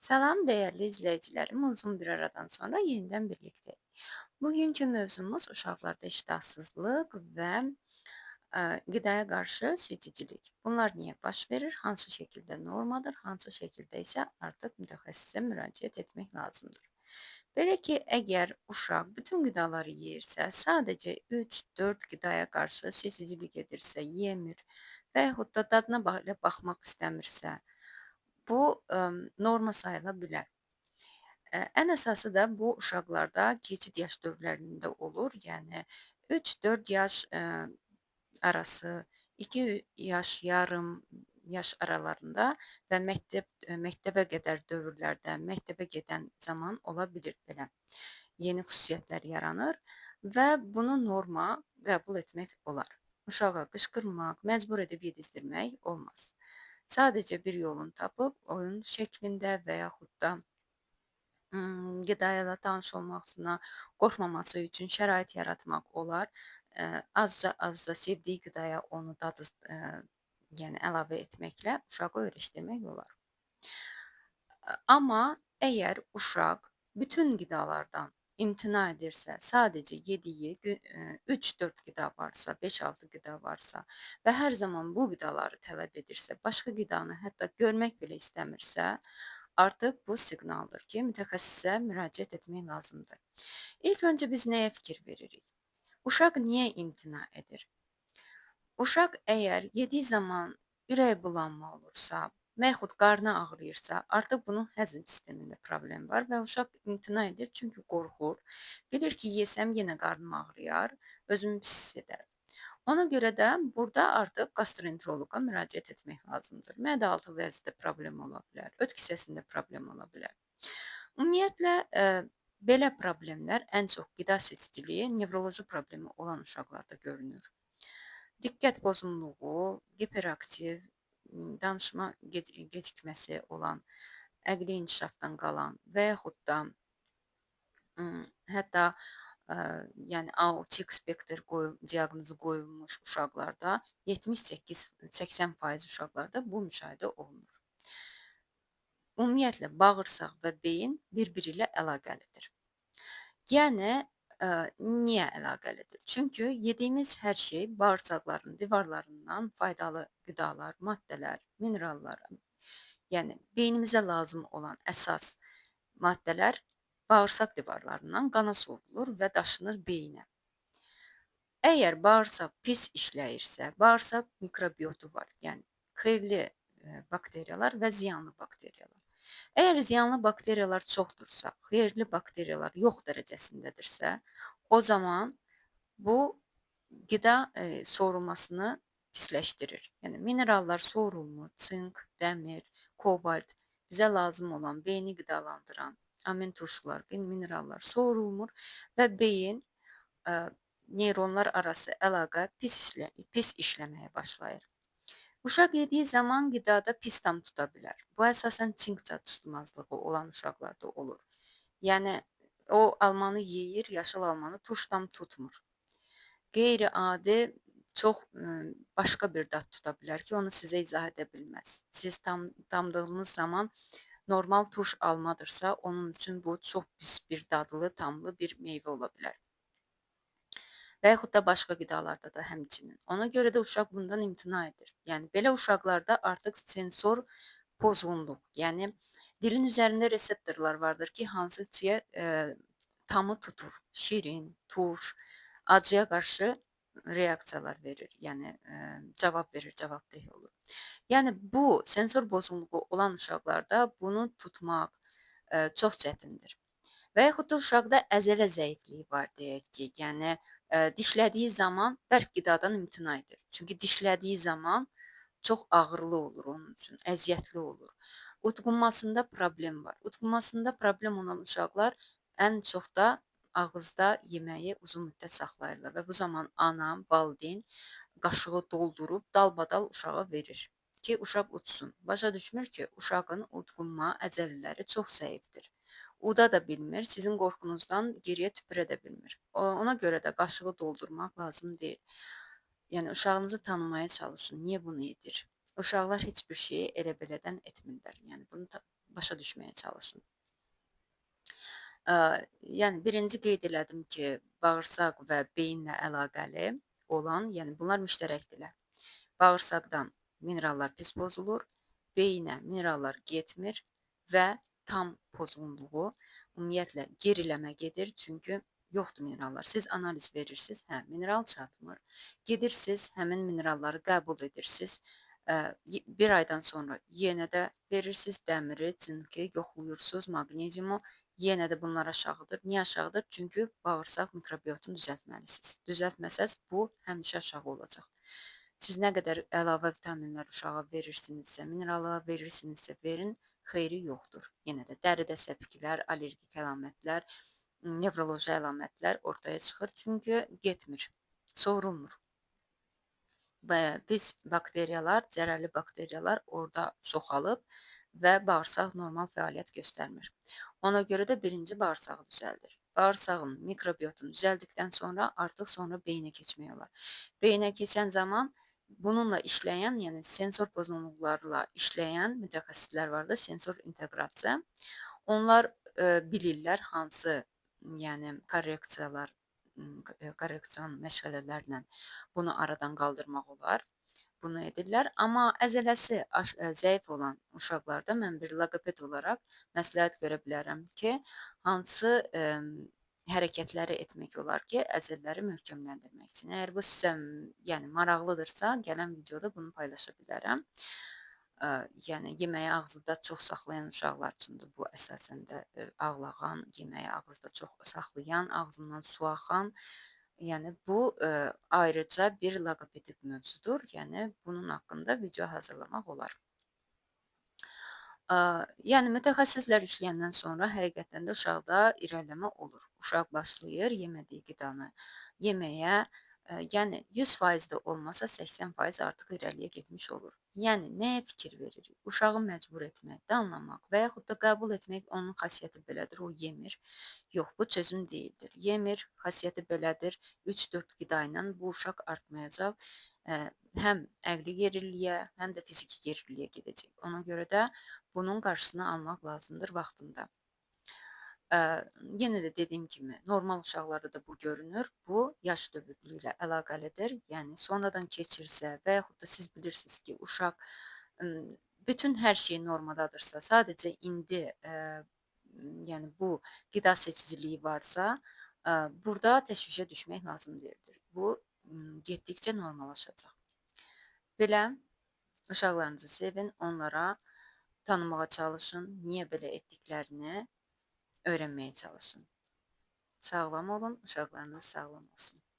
Salam değerli izleyicilerim, uzun bir aradan sonra yeniden birlikteyiz. Bugünkü mövzumuz uşaqlarda iştahsızlıq və qidaya qarşı seçicilik. Bunlar niyə baş verir, hansı şəkildə normadır, hansı şəkildə isə artıq mütəxəssisə müraciət etmək lazımdır. Belə ki, əgər uşaq bütün qidaları yeyirsə, sadəcə 3-4 qidaya qarşı seçicilik edirsə, yemir və yaxud da dadına belə baxmaq istəmirsə, bu norma sayıla bilər. Ən əsası da bu uşaqlarda keçid yaş dövrlərində olur. Yəni 3-4 yaş arası, 2 yaş, yarım yaş aralarında və məktəbə qədər dövrlərdə, məktəbə gedən zaman ola bilir belə. Yeni xüsusiyyətlər yaranır və bunu norma qəbul etmək olar. Uşağa qışqırmaq, məcbur edib yedizdirmək olmaz. Sadəcə bir yolunu tapıb oyun şəklində və yaxud da qidayla tanış olmasına, qorxmaması üçün şərait yaratmaq olar. Azca-azca sevdiyi qidaya onu dadı, yəni əlavə etməklə uşağı öyrəşdirmək olar. Amma əgər uşaq bütün qidalardan imtina edirsə, sadəcə yediyi 3-4 qida varsa, 5-6 qida varsa və hər zaman bu qidaları tələb edirsə, başqa qidanı hətta görmək belə istəmirsə, artıq bu siqnaldır ki, mütəxəssisə müraciət etmək lazımdır. İlk öncə biz nəyə fikir veririk? Uşaq niyə imtina edir? Uşaq əgər yediyi zaman ürək bulanma olursa, və yaxud qarnı ağrıyırsa, artıq bunun həzm sistemində problem var və uşaq imtina edir, çünki qorxur. Bilir ki, yesəm yenə qarnım ağrıyar, özümü pis hiss edərəm. Ona görə də burada artıq gastroenteroloqa müraciət etmək lazımdır. Mədə altı vəzdə problem ola bilər, öt kisəsində problem ola bilər. Ümumiyyətlə, belə problemlər ən çox qida seçiciliyi, nevroloji problemi olan uşaqlarda görünür. Diqqət pozğunluğu, hiperaktiv, danışma gecikməsi olan, əqli inkişafdan qalan və yaxud da hətta yəni autik spektr diaqnozu qoyulmuş uşaqlarda 78-80% uşaqlarda bu müşahidə olunur. Ümumiyyətlə, bağırsaq və beyin bir-biri ilə əlaqəlidir. Yəni, niyə əlaqəlidir? Çünki yediyimiz hər şey bağırsaqların divarlarından faydalı qidalar, maddələr, minerallar, yəni beynimizə lazım olan əsas maddələr bağırsaq divarlarından qana sorulur və daşınır beyinə. Əgər bağırsaq pis işləyirsə, bağırsaq mikrobiotu var, yəni xeyirli bakteriyalar və ziyanlı bakteriyalar. Əgər ziyanlı bakteriyalar çoxdursa, xeyirli bakteriyalar yox dərəcəsindədirsə, o zaman bu qida sorulmasını pisləşdirir. Yəni minerallar sorulmur, sink, dəmir, kobalt, bizə lazım olan, beyni qidalandıran amin turşular, minerallar sorulmur və beyin neyronlar arası əlaqə pis işləməyə başlayır. Uşaq yediyi zaman qidada pis tam tuta bilər. Bu əsasən çink çatışmazlığı olan uşaqlarda olur. Yəni o almanı yeyir, yaşıl almanı turş tam tutmur. Qeyri-adi çox başqa bir dad tuta bilər ki, onu sizə izah edə bilməz. Siz damdığınız zaman normal turş almadırsa, onun üçün bu çox pis bir dadlı, tamlı bir meyvə ola bilər. Və yaxud da başqa qidalarda da həmçinin. Ona görə də uşaq bundan imtina edir. Yəni belə uşaqlarda artıq sensor pozğunluq, yəni dilin üzərində reseptorlar vardır ki, hansı ki tamı tutur. Şirin, turş, acıya qarşı reaksiyalar verir. Yəni cavab verir, cavabdeh olur. Yəni bu sensor pozğunluğu olan uşaqlarda bunu tutmaq çox çətindir. Və yaxud da uşaqda əzələ zəifliyi var deyək ki, yəni dişlədiyi zaman bərk qidadan imtina edir. Çünki dişlədiyi zaman çox ağrılı olur onun üçün, əziyyətli olur. Udqunmasında problem var. Udqunmasında problem olan uşaqlar ən çox da ağızda yeməyi uzun müddət saxlayırlar və bu zaman ana, valideyn qaşığı doldurub dalbadal uşağa verir ki, uşaq udsun. Başa düşmür ki, uşağın udqunma əzələləri çox zəifdir. Uda da bilmir, sizin qorxunuzdan geriyə tüpürə də bilmir. Ona görə də qaşığı doldurmaq lazım deyil. Yəni uşağınızı tanımaya çalışın. Niyə bunu edir? Uşaqlar heç bir şeyi elə belədən etmirlər. Yəni bunu Başa düşməyə çalışın. Yəni birinci qeyd elədim ki, bağırsaq və beyinlə əlaqəli olan, yəni bunlar müştərəkdirlər. Bağırsaqdan minerallar pis pozulur, beyinə minerallar getmir və tam pozğunluğu, ümumiyyətlə geriləmə gedir, çünki yoxdur minerallar. Siz analiz verirsiniz, hə, mineral çatmır. Gedirsiz, həmin mineralları qəbul edirsiniz. Bir aydan sonra yenə də verirsiniz dəmiri, cinki, yoxluyursunuz, maqneziumu. Yenə də bunlar aşağıdır. Niyə aşağıdır? Çünki bağırsaq mikrobiotunu düzəltməlisiniz. Düzəltməsəz bu həmişə aşağı olacaq. Siz nə qədər əlavə vitaminlər uşağa verirsinizsə, minerallar verirsinizsə verin, xeyri yoxdur. Yenə də dəridə səpkilər, allergik əlamətlər, nevroloji əlamətlər ortaya çıxır. Çünki getmir, sovrulmur. Və pis bakteriyalar, zərərli bakteriyalar orada çoxalıb və bağırsaq normal fəaliyyət göstərmir. Ona görə də birinci bağırsağı düzəldir. Bağırsağın mikrobiotunu düzəldikdən sonra artıq sonra beyinə keçmək olar. Beyinə keçən zaman bununla işləyən, yəni sensor pozğunluqlarla işləyən mütəxəssislər vardır, sensor inteqrasiya. Onlar bilirlər hansı, yəni korreksiyalar, korreksion məşğələlərlə bunu aradan qaldırmaq olar. Bunu edirlər. Amma əzələsi zəif olan uşaqlarda mən bir loqoped olaraq məsləhət görə bilərəm ki, hansı hərəkətləri etmək olar ki, əzələləri möhkəmləndirmək üçün. Əgər bu sizə, yəni maraqlıdırsa, gələn videoda bunu paylaşa bilərəm. Yəni yeməyi ağızda çox saxlayan uşaqlar üçündür bu əsasən də ağlağan, yeməyi ağızda çox saxlayan, ağzından su axan. Yəni bu ayrıca bir loqopedik mövzudur. Yəni bunun haqqında video hazırlamaq olar. Yəni mütəxəssislər işləyəndən sonra həqiqətən də uşaqda irəliləmə olur. Uşaq başlayır yemədiyi qidanı yeməyə, yəni 100% də olmasa 80% artıq irəliyə getmiş olur. Yəni nəyə fikir veririk? Uşağı məcbur etmək, danlamaq və yaxud da qəbul etmək onun xasiyyəti belədir, o yemir. Yox, bu çözüm deyildir. Yemir, xasiyyəti belədir. 3-4 qida ilə bu uşaq artmayacaq. Həm əqli geriliyə, həm də fiziki geriliyə gedəcək. Ona görə də bunun qarşısını almaq lazımdır vaxtında. Yenə də dediyim kimi, normal uşaqlarda da bu görünür. Bu yaş dövriyi ilə əlaqəlidir. Yəni sonradan keçirsə və yaxud da siz bilirsiniz ki, uşaq bütün hər şey normadadırsa, sadəcə indi yəni bu qida seçiciliyi varsa, burada təşvişə düşmək lazım deyildir. Bu getdikcə normallaşacaq. Belə uşaqlarınızı sevin, onlara tanımağa çalışın, niyə belə etdiklərini öyrənməyə çalışın. Sağlam olun, uşaqlarınız sağlam olsun.